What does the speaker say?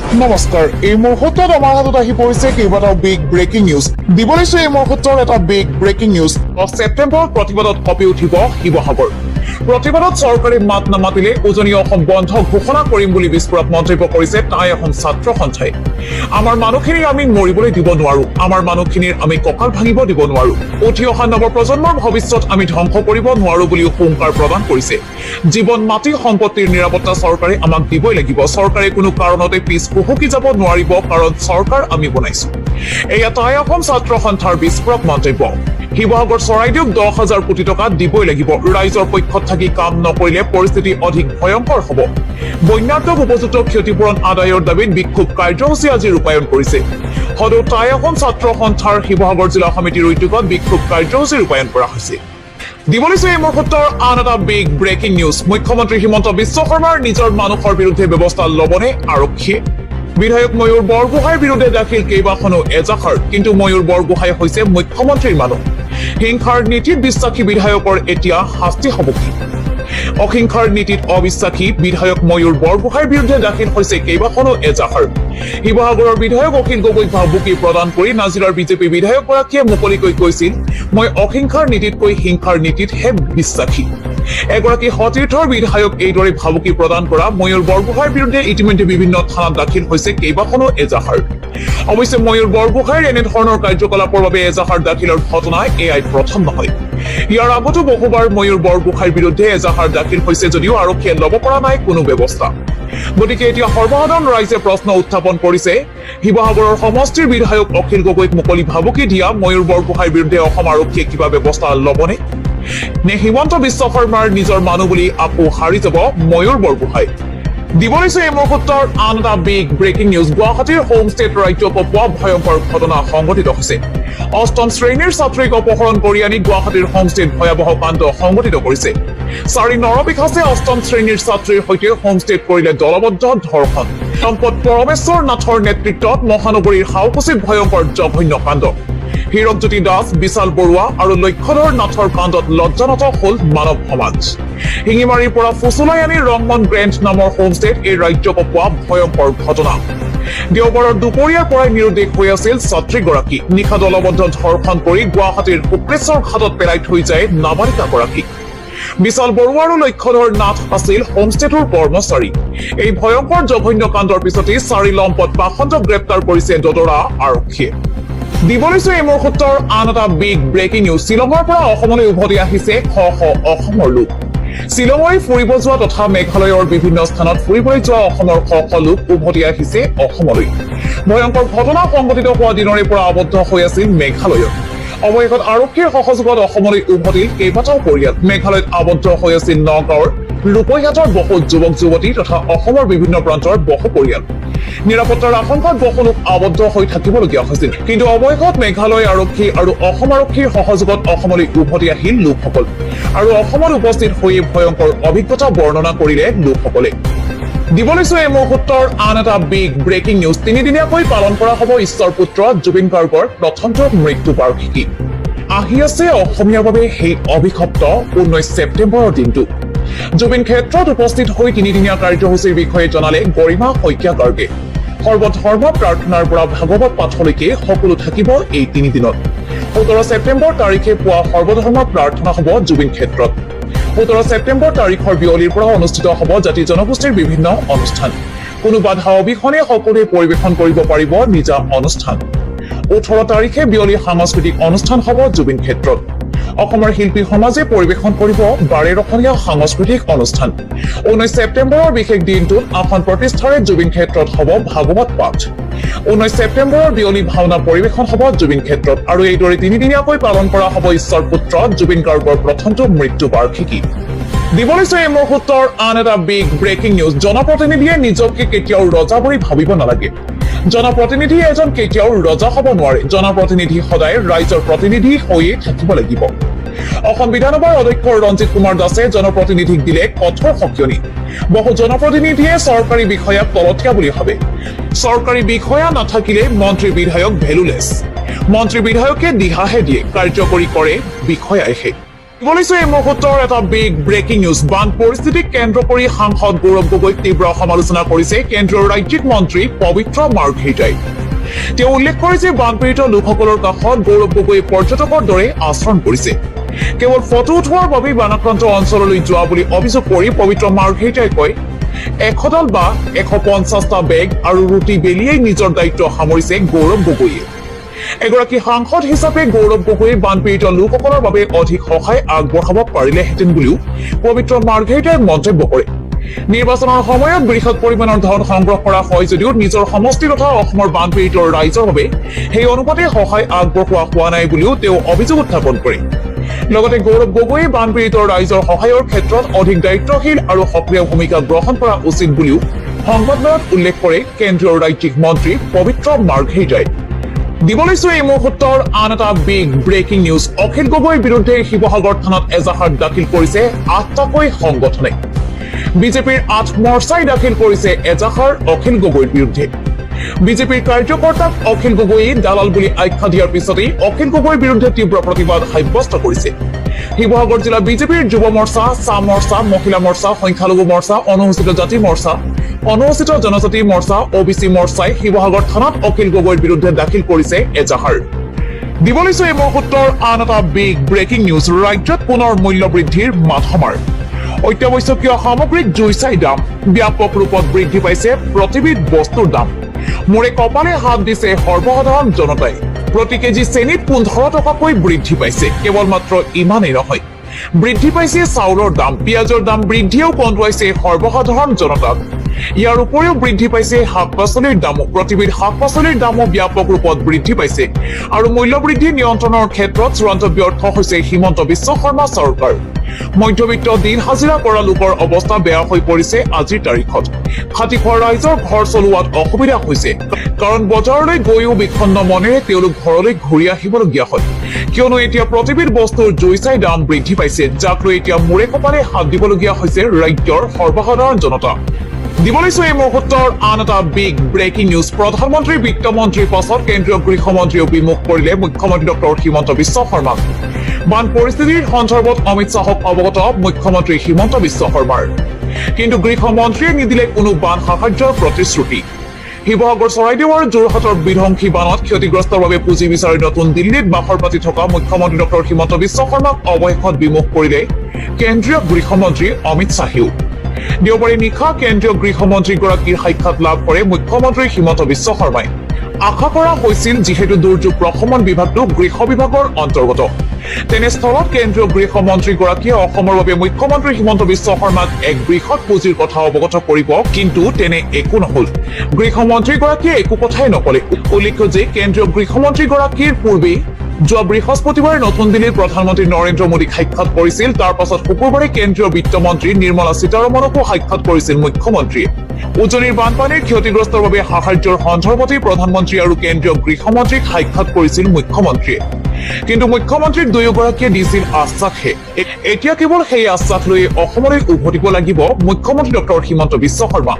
নমস্কাৰ, এই মুহূৰ্তত আমাৰ হাতত আহি পৰিছে কেইবাটাও বিগ ব্ৰেকিং নিউজ। দিব লৈছো এই মুহূৰ্তৰ এটা বিগ ব্ৰেকিং নিউজ। 10 ছেপ্টেম্বৰত প্ৰতিবাদত কঁপি উঠিব শিৱসাগৰ। প্ৰতিবাদত চৰকাৰে মাত নামাতিলে উজনি অসম বন্ধ ঘোষণা কৰিম বুলি বিস্ফোৰক মন্তব্য কৰিছে টাই অসম ছাত্ৰ সন্থাই। আমাৰ মানুহখিনিৰ আমি মৰিবলৈ দিব নোৱাৰো। আমাৰ মানুহখিনিৰ আমি কঁকাল ভাঙিব দিব নোৱাৰো। উঠি অহা নৱপ্ৰজন্মৰ ভৱিষ্যত আমি ধ্বংস কৰিব নোৱাৰো বুলিও হুংকাৰ প্ৰদান কৰিছে। জীৱন, মাটি, সম্পত্তিৰ নিৰাপত্তা চৰকাৰে আমাক দিবই লাগিব। চৰকাৰে কোনো কাৰণতে পিছ হুহুকি যাব নোৱাৰিব, কাৰণ চৰকাৰ আমি বনাইছো। এয়া টাই অসম ছাত্ৰ সন্থাৰ বিস্ফোৰক মন্তব্য। শিৱসাগৰ, চৰাইদেউক 10,000 কোটি টকা দিবই লাগিব। ৰাইজৰ পক্ষত থাকি কাম নকৰিলে পৰিস্থিতি অধিক ভয়ংকৰ হ'ব। বন্যাৰ্তক উপযুক্ত ক্ষতিপূৰণ আদায়ৰ দাবীত বিক্ষোভ কাৰ্যসূচী আজি ৰূপায়ণ কৰিছে। সদৌ টাই অসম ছাত্ৰ সন্থাৰ শিৱসাগৰ জিলা সমিতিৰ উদ্যোগত বিক্ষোভ কাৰ্যসূচী ৰূপায়ণ কৰা হৈছে। দিব লৈছো এই মুহূৰ্তৰ আন এটা বিগ ব্ৰেকিং নিউজ। মুখ্যমন্ত্ৰী হিমন্ত বিশ্ব শৰ্মাৰ নিজৰ মানুহৰ বিৰুদ্ধে ব্যৱস্থা ল'বনে আৰক্ষীয়ে? বিধায়ক ময়ূৰ বৰগোহাঁইৰ বিৰুদ্ধে দাখিল কেইবাখনো এজাহাৰ। কিন্তু ময়ূৰ বৰগোহাঁই হৈছে মুখ্যমন্ত্ৰীৰ মানুহ। হিংসাৰ নীতিত বিশ্বাসী বিধায়কৰ এতিয়া শাস্তি হ'ব কি? অহিংসাৰ নীতিত অবিশ্বাসী বিধায়ক ময়ূৰ বৰগোহাঁইৰ বিৰুদ্ধে দাখিল হৈছে কেইবাখনো এজাহাৰ। শিৱসাগৰৰ বিধায়ক অখিল গগৈক ভাবুকি প্ৰদান কৰি নাজিৰাৰ বিজেপি বিধায়কগৰাকীয়ে মুকলিকৈ কৈছিল, "মই অহিংসাৰ নীতিতকৈ হিংসাৰ নীতিতহে বিশ্বাসী।" এগৰাকী সতীৰ্থৰ বিধায়ক এইদৰে ভাবুকি প্ৰদান কৰা ময়ূৰ বৰগোহাঁইৰ বিৰুদ্ধে ইতিমধ্যে বিভিন্ন থানাত দাখিল হৈছে কেইবাখনো এজাহাৰ। অৱশ্যে ময়ূৰ বৰগোহাঁইৰ এনেধৰণৰ কাৰ্যকলাপৰ বাবে এজাহাৰ দাখিলৰ ঘটনা এয়াই প্ৰথম নহয়। ইয়াৰ আগতো বহুবাৰ ময়ূৰ বৰগোহাঁইৰ বিৰুদ্ধে এজাহাৰ দাখিল হৈছে যদিও আৰক্ষীয়ে ল'ব পৰা নাই কোনো ব্যৱস্থা। গতিকে এতিয়া সৰ্বসাধাৰণ ৰাইজে প্ৰশ্ন উত্থাপন কৰিছে, শিৱসাগৰৰ সমষ্টিৰ বিধায়ক অখিল গগৈক মুকলি ভাবুকি দিয়া ময়ূৰ বৰগোহাঁইৰ বিৰুদ্ধে অসম আৰক্ষীয়ে কিবা ব্যৱস্থা ল'বনে? নে হিমন্ত বিশ্ব শৰ্মাৰ নিজৰ মানুহ বুলি আকৌ হাৰি যাব ময়ূৰ বৰগোহাঁই? দিব লৈছো এই মুহূৰ্তৰ আন এটা বিগ ব্ৰেকিং নিউজ। গুৱাহাটীৰ হোমষ্টেত ৰাজ্য কঁপোৱা ভয়ংকৰ ঘটনা সংঘটিত হৈছে। অষ্টম শ্ৰেণীৰ ছাত্ৰীক অপহৰণ কৰি আনি গুৱাহাটীৰ হোমষ্টেত ভয়াৱহ কাণ্ড সংঘটিত কৰিছে। চাৰি নৰপিশাচে অষ্টম শ্ৰেণীৰ ছাত্ৰীৰ সৈতে হোমষ্টেত কৰিলে দলবদ্ধ ধৰ্ষণ। সম্পদ পৰমেশ্বৰ নাথৰ নেতৃত্বত মহানগৰীৰ সাউকুছিত ভয়ংকৰ জঘন্য কাণ্ড। হীৰকজ্যোতি দাস, বিশাল বৰুৱা আৰু লক্ষ্যধৰ নাথৰ কাণ্ডত লজ্জানত হ'ল মানৱ সমাজ। শিঙিমাৰীৰ পৰা ফুচুলাই আনি ৰংমন গ্ৰেণ্ড নামৰ হোমষ্টেত এই ৰাজ্য কঁপোৱা ভয়ংকৰ ঘটনা। দেওবাৰৰ দুপৰীয়াৰ পৰাই নিৰুদ্দেশ হৈ আছিল ছাত্ৰীগৰাকী। নিশা দলবদ্ধ ধৰ্ষণ কৰি গুৱাহাটীৰ শুক্ৰেশ্বৰ ঘাটত পেলাই থৈ যায় নাবালিকাগৰাকীক। বিশাল বৰুৱা আৰু লক্ষ্যধৰ নাথ আছিল হোমষ্টেটোৰ কৰ্মচাৰী। এই ভয়ংকৰ জঘন্য কাণ্ডৰ পিছতেই চাৰি লম্পট পাষণ্ডক গ্ৰেপ্তাৰ কৰিছে দদৰা আৰক্ষীয়ে। দিব লৈছো এই মুহূৰ্তৰ আন এটা বিগ ব্ৰেকিং নিউজ। শ্বিলঙৰ পৰা অসমলৈ উভতি আহিছে শ শ অসমৰ লোক। শ্বিলঙলৈ ফুৰিব যোৱা তথা মেঘালয়ৰ বিভিন্ন স্থানত ফুৰিবলৈ যোৱা অসমৰ শ শ লোক উভতি আহিছে অসমলৈ। ভয়ংকৰ ঘটনা সংঘটিত হোৱা দিনৰে পৰা আবদ্ধ হৈ আছিল মেঘালয়ত। অৱশেষত আৰক্ষীৰ সহযোগত অসমলৈ উভতিল কেইবাটাও পৰিয়াল। মেঘালয়ত আবদ্ধ হৈ আছিল নগাঁৱৰ ৰূপহীহাটৰ বহু যুৱক যুৱতী তথা অসমৰ বিভিন্ন প্ৰান্তৰ বহু পৰিয়াল। নিৰাপত্তাৰ আশংকাত বহু লোক আবদ্ধ হৈ থাকিবলগীয়া হৈছিল। কিন্তু অৱশেষত মেঘালয় আৰক্ষী আৰু অসম আৰক্ষীৰ সহযোগত অসমলৈ উভতি আহিল লোকসকল আৰু অসমত উপস্থিত হৈয়ে ভয়ংকৰ অভিজ্ঞতা বৰ্ণনা কৰিলে লোকসকলে। দিব লৈছো এই মুহূৰ্তৰ আন এটা বিগ ব্ৰেকিং নিউজ। তিনিদিনীয়াকৈ পালন কৰা হ'ব ঈশ্বৰ পুত্ৰ জুবিন গাৰ্গৰ প্ৰথমটো মৃত্যু বাৰ্ষিকী। আহি আছে অসমীয়াৰ বাবে সেই অভিশপ্ত 19 ছেপ্টেম্বৰৰ দিনটো। জুবিন ক্ষেত্ৰত উপস্থিত হৈ তিনিদিনীয়া কাৰ্যসূচীৰ বিষয়ে জনালে গৰিমা শইকীয়া গাৰ্গে। সৰ্বধৰ্ম প্ৰাৰ্থনাৰ পৰা ভাগৱত পাঠলৈকে সকলো থাকিব এই তিনিদিনত। 17 ছেপ্টেম্বৰ তাৰিখে পুৱা সৰ্বধৰ্ম প্ৰাৰ্থনা হ'ব জুবিন ক্ষেত্ৰত। 17 ছেপ্টেম্বৰ তাৰিখৰ বিয়লিৰ পৰা অনুষ্ঠিত হ'ব জাতি জনগোষ্ঠীৰ বিভিন্ন অনুষ্ঠান। কোনো বাধা অবিহনে সকলোৱে পৰিৱেশন কৰিব পাৰিব নিজা অনুষ্ঠান। 18 তাৰিখে বিয়লি সাংস্কৃতিক অনুষ্ঠান হ'ব জুবিন ক্ষেত্ৰত। অসমৰ শিল্পী সমাজে পৰিৱেশন কৰিব বাৰেৰহণীয়া সাংস্কৃতিক অনুষ্ঠান। 19 ছেপ্টেম্বৰৰ বিশেষ দিনটোত আসন প্ৰতিষ্ঠাৰে জুবিন ক্ষেত্ৰত হ'ব ভাগৱত পাঠ। 19 ছেপ্টেম্বৰৰ বিয়লি ভাওনা পৰিৱেশন হ'ব জুবিন ক্ষেত্ৰত আৰু এইদৰে তিনিদিনীয়াকৈ পালন কৰা হ'ব ঈশ্বৰ পুত্ৰ জুবিন গাৰ্গৰ প্ৰথমটো মৃত্যু বাৰ্ষিকী। দিব লৈছো এই মুহূৰ্তৰ আন এটা বিগ ব্ৰেকিং নিউজ। জনপ্ৰতিনিধিয়ে নিজকে কেতিয়াও ৰজা বুলি ভাবিব নালাগে। জনপ্ৰতিনিধি এজন কেতিয়াও ৰজা হ'ব নোৱাৰে। জনপ্ৰতিনিধি সদায় ৰাইজৰ প্ৰতিনিধি হৈয়ে থাকিব লাগিব। অসম বিধানসভাৰ অধ্যক্ষ ৰঞ্জিত কুমাৰ দাসে জনপ্ৰতিনিধিক দিলে কঠোৰ সকিয়নি। বহু জনপ্ৰতিনিধিয়ে চৰকাৰী বিষয়াক তলতীয়া বুলি ভাবে। চৰকাৰী বিষয়া নাথাকিলে মন্ত্ৰী বিধায়ক ভেলুলেছ। মন্ত্ৰী বিধায়কে দিহাহে দিয়ে, কাৰ্যকৰী কৰে বিষয়াইহে। বলিছো এই মুহূৰ্তৰ এটা বিগ ব্ৰেকিং নিউজ। বান পৰিস্থিতিক কেন্দ্ৰ কৰি সাংসদ গৌৰৱ গগৈক তীব্ৰ সমালোচনা কৰিছে কেন্দ্ৰীয় ৰাজ্যিক মন্ত্ৰী পবিত্ৰ মাৰ্ঘেৰিটাই। তেওঁ উল্লেখ কৰে যে বানপীড়িত লোকসকলৰ কাষত গৌৰৱ গগৈয়ে পৰ্যটকৰ দৰে আচৰণ কৰিছে। কেৱল ফটো উঠোৱাৰ বাবেই বানাক্ৰান্ত অঞ্চললৈ যোৱা বুলি অভিযোগ কৰি পবিত্ৰ মাৰ্ঘেৰিটাই কয়, 100ডাল বা 150টা বেগ আৰু ৰুটি বেলিয়েই নিজৰ দায়িত্ব সামৰিছে গৌৰৱ গগৈয়ে। এগৰাকী সাংসদ হিচাপে গৌৰৱ গগৈয়ে বানপীড়িত লোকসকলৰ বাবে অধিক সহায় আগবঢ়াব পাৰিলেহেঁতেন বুলিও পবিত্ৰ মাৰ্ঘেৰিটাই মন্তব্য কৰে। নিৰ্বাচনৰ সময়ত বৃহৎ পৰিমাণৰ ধন সংগ্ৰহ কৰা হয় যদিও নিজৰ সমষ্টি তথা অসমৰ বানপীড়িত ৰাইজৰ বাবে সেই অনুপাতে সহায় আগবঢ়োৱা হোৱা নাই বুলিও তেওঁ অভিযোগ উত্থাপন কৰে। লগতে গৌৰৱ গগৈয়ে বানপীড়িত ৰাইজৰ সহায়ৰ ক্ষেত্ৰত অধিক দায়িত্বশীল আৰু সক্ৰিয় ভূমিকা গ্ৰহণ কৰা উচিত বুলিও সংবাদমেলত উল্লেখ কৰে কেন্দ্ৰীয় ৰাজ্যিক মন্ত্ৰী পবিত্ৰ মাৰ্ঘেৰিটাই। দিব লৈছো এই মুহূৰ্তৰ আন এটা বিগ ব্ৰেকিং নিউজ। অখিল গগৈৰ বিৰুদ্ধে শিৱসাগৰ থানাত এজাহাৰ দাখিল কৰিছে 8টাকৈ সংগঠনে। বিজেপিৰ 8 মৰ্চাই দাখিল কৰিছে এজাহাৰ অখিল গগৈৰ বিৰুদ্ধে। বিজেপিৰ কাৰ্যকৰ্তাক অখিল গগৈয়ে দালাল বুলি আখ্যা দিয়াৰ পিছতেই অখিল গগৈৰ বিৰুদ্ধে তীব্ৰ প্ৰতিবাদ সাব্যস্ত কৰিছে। শিৱসাগৰ জিলা বিজেপিৰ যুৱ মৰ্চা, চাহ মৰ্চা, মহিলা মৰ্চা, সংখ্যালঘু মৰ্চা, অনুসূচিত জাতি মৰ্চা, অনুসূচিত জনজাতি মৰ্চা, অ বি চি মৰ্চাই শিৱসাগৰ থানাত অখিল গগৈৰ বিৰুদ্ধে দাখিল কৰিছে এজাহাৰ। দিব লৈছো এই মুহূৰ্তৰ আন এটা বিগ ব্ৰেকিং নিউজ। ৰাজ্যত পুনৰ মূল্য বৃদ্ধিৰ মাধমাৰ। অত্যাৱশ্যকীয় সামগ্ৰীত জুই চাই দাম। ব্যাপক ৰূপত বৃদ্ধি পাইছে প্ৰতিবিধ বস্তুৰ দাম। মূৰে কপালে হাত দিছে সৰ্বসাধাৰণ জনতাই। প্ৰতি কেজি চেনিত 15 টকাকৈ বৃদ্ধি পাইছে। কেৱল মাত্ৰ ইমানেই নহয়, বৃদ্ধি পাইছে চাউলৰ দাম। পিঁয়াজৰ দাম বৃদ্ধিয়েও কন্দুৱাইছে সৰ্বসাধাৰণ জনতাক। ইয়াৰ উপৰিও বৃদ্ধি পাইছে শাক পাচলিৰ দামো। প্ৰতিবিধ শাক পাচলিৰ দামো ব্যাপক ৰূপত বৃদ্ধি পাইছে আৰু মূল্যবৃদ্ধি নিয়ন্ত্ৰণৰ ক্ষেত্ৰত চূড়ান্ত ব্যৰ্থ হৈছে হিমন্ত বিশ্ব শৰ্মা চৰকাৰ। মধ্যবিত্ত দিন হাজিৰা কৰা লোকৰ অৱস্থা বেয়া হৈ পৰিছে। আজিৰ তাৰিখত খাটি খোৱা ৰাইজৰ ঘৰ চলোৱাত অসুবিধা হৈছে, কাৰণ বজাৰলৈ গৈও বিষণ্ণ মনেৰে তেওঁলোক ঘৰলৈ ঘূৰি আহিবলগীয়া হয়। কিয়নো এতিয়া প্ৰতিবিধ বস্তুৰ জুই চাই দাম বৃদ্ধি পাইছে, যাক লৈ এতিয়া মূৰে কপালে হাত দিবলগীয়া হৈছে ৰাজ্যৰ সৰ্বসাধাৰণ জনতা। দিব লৈছো এই মুহূৰ্তৰ আন এটা বিগ ব্ৰেকিং নিউজ। প্ৰধানমন্ত্ৰী, বিত্তমন্ত্ৰীৰ পাছত কেন্দ্ৰীয় গৃহমন্ত্ৰীয়েও বিমুখ কৰিলে মুখ্যমন্ত্ৰী ডক্টৰ হিমন্ত বিশ্ব শৰ্মাক। বান পৰিস্থিতিৰ সন্দৰ্ভত অমিত শ্বাহক অৱগত মুখ্যমন্ত্ৰী হিমন্ত বিশ্ব শৰ্মাৰ। কিন্তু গৃহমন্ত্ৰীয়ে নিদিলে কোনো বান সাহায্যৰ প্ৰতিশ্ৰুতি। শিৱসাগৰ, চৰাইদেউ আৰু যোৰহাটৰ বিধ্বংসী বানত ক্ষতিগ্ৰস্তৰ বাবে পুঁজি বিচাৰি নতুন দিল্লীত বাহৰ পাতি থকা মুখ্যমন্ত্ৰী ডক্টৰ হিমন্ত বিশ্ব শৰ্মাক অৱশেষত বিমুখ কৰিলে কেন্দ্ৰীয় গৃহমন্ত্ৰী অমিত শ্বাহেও। দেওবাৰে নিশা কেন্দ্ৰীয় গৃহমন্ত্ৰীগৰাকীৰ সাক্ষাৎ লাভ কৰে মুখ্যমন্ত্ৰী হিমন্ত বিশ্ব শৰ্মাই। আশা কৰা হৈছিল, যিহেতু দুৰ্যোগ প্ৰশমন বিভাগটো গৃহ বিভাগৰ অন্তৰ্গত, তেনেস্থলত কেন্দ্ৰীয় গৃহমন্ত্ৰীগৰাকীয়ে অসমৰ বাবে মুখ্যমন্ত্ৰী হিমন্ত বিশ্ব শৰ্মাক এক বৃহৎ পুঁজিৰ কথা অৱগত কৰিব। কিন্তু তেনে একো নহল। গৃহমন্ত্ৰীগৰাকীয়ে একো কথাই নকলে। উল্লেখ্য যে কেন্দ্ৰীয় গৃহমন্ত্ৰীগৰাকীৰ পূৰ্বেই যোৱা বৃহস্পতিবাৰে নতুন দিল্লীত প্ৰধানমন্ত্ৰী নৰেন্দ্ৰ মোদীক সাক্ষাৎ কৰিছিল। তাৰ পাছত শুকুৰবাৰে কেন্দ্ৰীয় বিত্তমন্ত্ৰী নিৰ্মলা সীতাৰমণকো সাক্ষাৎ কৰিছিল মুখ্যমন্ত্ৰীয়ে। উজনিৰ বানপানীৰ ক্ষতিগ্ৰস্তৰ বাবে সাহায্যৰ সন্দৰ্ভতেই প্ৰধানমন্ত্ৰী আৰু কেন্দ্ৰীয় গৃহমন্ত্ৰীক সাক্ষাৎ কৰিছিল মুখ্যমন্ত্ৰীয়ে। কিন্তু মুখ্যমন্ত্ৰীক দুয়োগৰাকীয়ে দিছিল আশ্বাসহে। এতিয়া কেৱল সেই আশ্বাস লৈ অসমলৈ উভতিব লাগিব মুখ্যমন্ত্ৰী ডক্টৰ হিমন্ত বিশ্ব শৰ্মা।